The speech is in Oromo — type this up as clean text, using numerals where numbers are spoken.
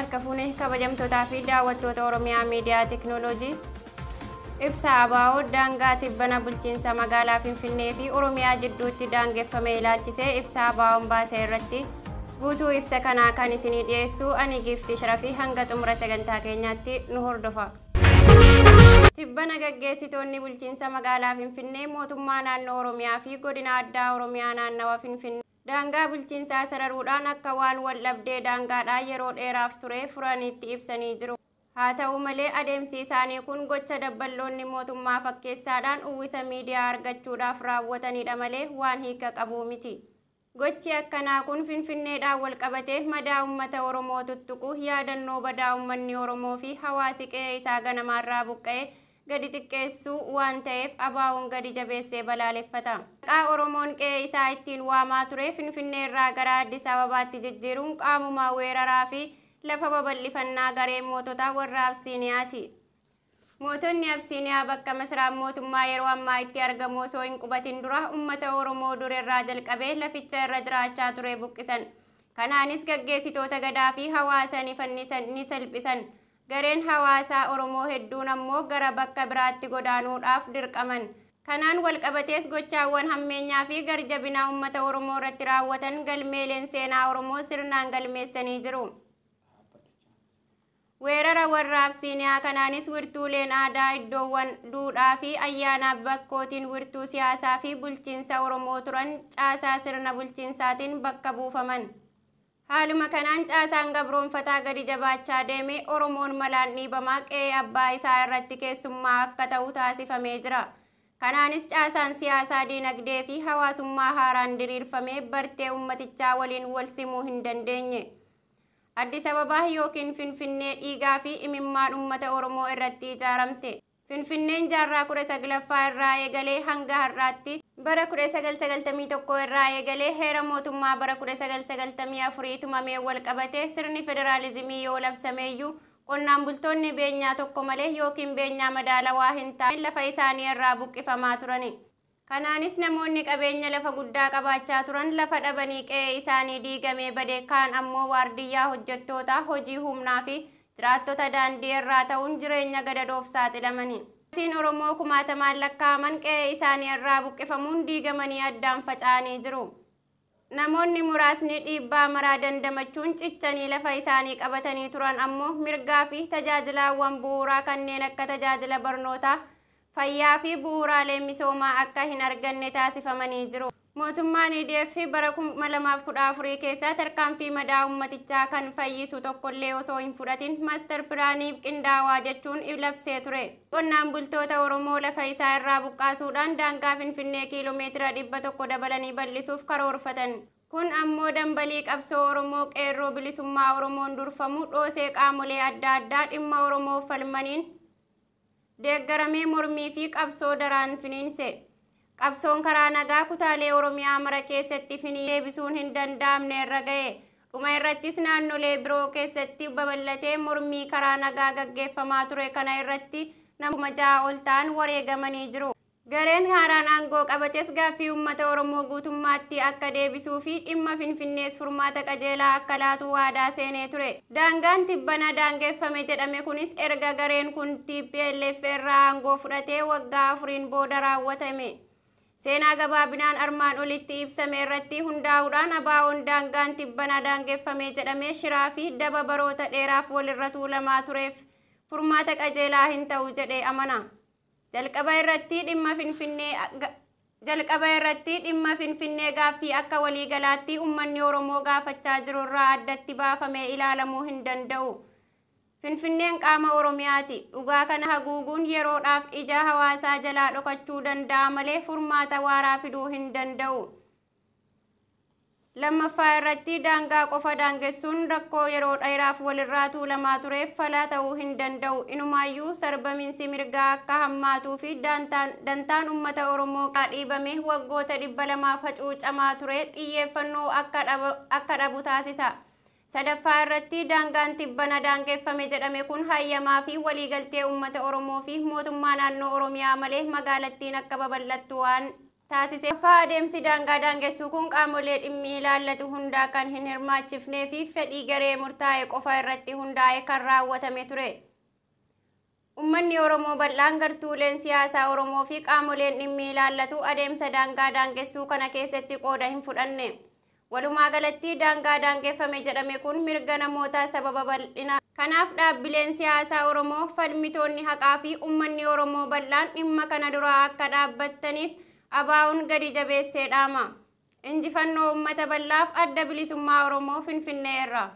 Harka fuune kabajamtootaa fi daawwattoota Oromiyaa Miidiyaa Teekinooloojii. Ibsa ABO daangaa tibbana bulchiinsa magaalaa Finfinnee fi Oromiyaa jidduutti daangeffame ilaalchisee ibsa ABO'n baase irratti guutuu ibsa kanaa kan isinii dhiyeessu ani Giiftii Sharafii hanga xumura sagantaa keenyaatti nu hordofa. Tibbana gaggeessitoonni bulchiinsa magaalaa Finfinnee mootummaa naannoo Oromiyaa fi godina addaa Oromiyaa naannawa Finfinnee daangaa bulchiinsaa sararuudhaan akka waan wal dhabdee daangaadhaa yeroo dheeraaf ture furaniitti ibsanii jiru. Haa ta'u malee adeemsi isaanii kun gocha dabballoonni mootummaa fakkeessaadhaan uwwisa miidiyaa argachuudhaaf raawwatanidha malee waan hiika qabu miti. Gochi akkanaa kun Finfinneedhaan wal qabatee madaa uummata Oromoo tuttuqu yaadannoo badaa uummanni Oromoo fi hawaasi qe'ee isaa ganamaarraa buqqa'ee gadi xiqqeessuu waan ta'eef ABO'n gadi jabeessee balaaleffata. Maqaa Oromoon qe'ee isaa ittiin waamaa ture Finfinnee irraa gara Addis Ababaatti jijjiiruun qaamumaa weeraraa fi lafa babal'ifannaa garee moototaa warra Absiiniyaati. Mootonni Absiiniyaa bakka masaraan mootummaa yeroo ammaa itti argamu osoo hin qubatin dura uummata Oromoo dur irraa jalqabee laficha irra jiraachaa ture buqqisan. Kanaanis gaggeessitoota gadaa fi hawaasa ni fannisan ni salphisan. Gareen hawaasaa Oromoo hedduun ammoo gara bakka biraatti godaanuudhaaf dirqaman. Kanaan walqabatees gochaawwan hammeenyaa fi garjabinaa uummata Oromoo irratti raawwatan galmeeleen seenaa Oromoo sirnaan galmeessanii jiru. Weerara warra Absiiniyaa kanaanis wirtuuleen aadaa iddoowwan duudhaa fi ayyaana bakkootiin wirtuu siyaasaa fi bulchiinsa Oromoo turan caasaa sirna bulchiinsaatiin bakka buufaman. Haaluma kanaan caasaan gabroonfataa gadi jabaachaa deeme Oromoon malaan dhiibamaa qe'ee abbaa isaa irratti keessummaa akka ta'u taasifamee jira. Kanaanis caasaan siyaasaa diinagdee fi hawaasummaa haaraan diriirfamee bartee uummatichaa waliin wal simuu hin dandeenye. Addis Ababaa yookiin Finfinnee dhiigaa fi imimmaan uummata Oromoo irratti ijaaramte. Finfinneen jaarraa 19ffaa irraa eegalee hanga har'aatti bara 1991 irraa eegalee heera mootummaa bara 1994 tumamee wal qabatee sirni federaalizimii yoo labsameeyyuu qonnaan bultoonni beenyaa tokko malee yookiin beenyaa madaalawaa hin taane lafa isaanii irraa buqqifamaa turani. Kanaanis namoonni qabeenya lafa guddaa qabaachaa turan lafa dhabanii qe'ee isaanii diigamee bade kaan ammoo waardiyyaa hojjettoota hojii humnaa fi jiraattota daandii irraa ta'uun jireenya gadadoof saaxilamani. Maatiin Oromoo kumaatamaan lakkaa'aman qe'ee isaanii irraa buqqifamuun diigamanii addaan faca'anii jiru. Namoonni muraasni dhiibbaa maraa dandamachuun cichanii lafa isaanii qabatanii turan ammoo mirgaa fi tajaajilaawwan bu'uuraa kanneen akka tajaajila barnootaa, fayyaa fi bu'uuraalee misoomaa akka hin arganne taasifamanii jiru. Mootummaan EDF bara 2014 keessa tarkaanfii madaa uummatichaa kan fayyisu tokkollee osoo hin fudhatin maaster pilaanii qindaawaa jechuun labsee ture. Qonnaan bultoota Oromoo lafa isaa irraa buqqaasuudhaan daangaa Finfinnee kiiloomeetira 100 dabalanii bal'isuuf karoorfatan. Kun ammoo dambalii qabsoo Oromoo qeerroo bilisummaa Oromoon durfamu dhoosee qaamolee adda addaa dhimma Oromoof falmaniin deeggaramee mormii fi qabsoo daraan finiinse. Qabsoon karaa nagaa kutaalee Oromiyaa mara keessatti finii deebisuun hin danda'amne irra ga'e. Dhuma irrattis naannolee biroo keessatti babal'atee mormii karaa nagaa gaggeeffamaa ture kana irratti nama 6,000 ol ta'an wareegamanii jiru. Gareen haaraan aangoo qabates gaaffii uummata Oromoo guutummaatti akka deebisuu fi dhimma Finfinnees furmaata qajeelaa akka laatu waadaa seenee ture. Daangaan tibbana daangeffame jedhame kunis erga gareen kun TPLF irraa aangoo fudhatee waggaa 4 booda raawwatame. Seenaa gabaabinaan armaan olitti ibsame irratti hundaa'uudhaan ABO'n daangaan tibbana daangeffame jedhame shiraa fi daba baroota dheeraaf walirra tuulamaa tureef furmaata qajeelaa hin ta'u jedhee amana. Jalqaba irratti dhimma Finfinnee gaaffii akka waliigalaatti uummanni Oromoo gaafachaa jiru irraa addatti baafamee ilaalamuu hin danda'u. Finfinneen qaama Oromiyaati. Dhugaa kana haguuguun yeroodhaaf ija hawaasaa jalaa dhokachuu danda'a malee furmaata waaraa fiduu hin danda'u. Lammaffaa irratti daangaa qofa daangessuun rakkoo yeroo dheeraaf walirraa tuulamaa tureef falaa ta'uu hin danda'u. Inumaayyuu sarbamiinsi mirgaa akka hammaatuu fi dantaan uummata Oromoo dhiibame waggoota 200 hacuucamaa ture xiyyeeffannoo akka dhabu taasisa. Sadaffaa irratti daangaan tibbana daangeffame jedhame kun hayyamaa fi waliigaltee uummata Oromoo fi mootummaa naannoo Oromiyaa malee magaalattiin akka babal'attu waan taasise. Ffaa Adeemsi daangaa daangessuu kun qaamolee dhimmi ilaallatu hundaa kan hin hirmaachifnee fi fedhii garee murtaa'e qofa irratti hundaa'e kan raawwatame ture. Ummanni Oromoo bal'aan, gartuuleen siyaasaa Oromoo fi qaamoleen dhimmi ilaallatu adeemsa daangaa daangessuu kana keessatti qooda hin fudhanne. Walumaa galatti daangaa daangeffame jedhame kun mirga namootaa sababa bal'ina. Kanaaf dhaabbileen siyaasaa Oromoo, falmitoonni haqaa fi ummanni Oromoo bal'aan dhimma kana duraa akka dhaabbattaniif ABO'n gadi jabeessee dhaama. Injifannoo uummata bal'aaf! Adda Bilisummaa Oromoo, Finfinnee irraa.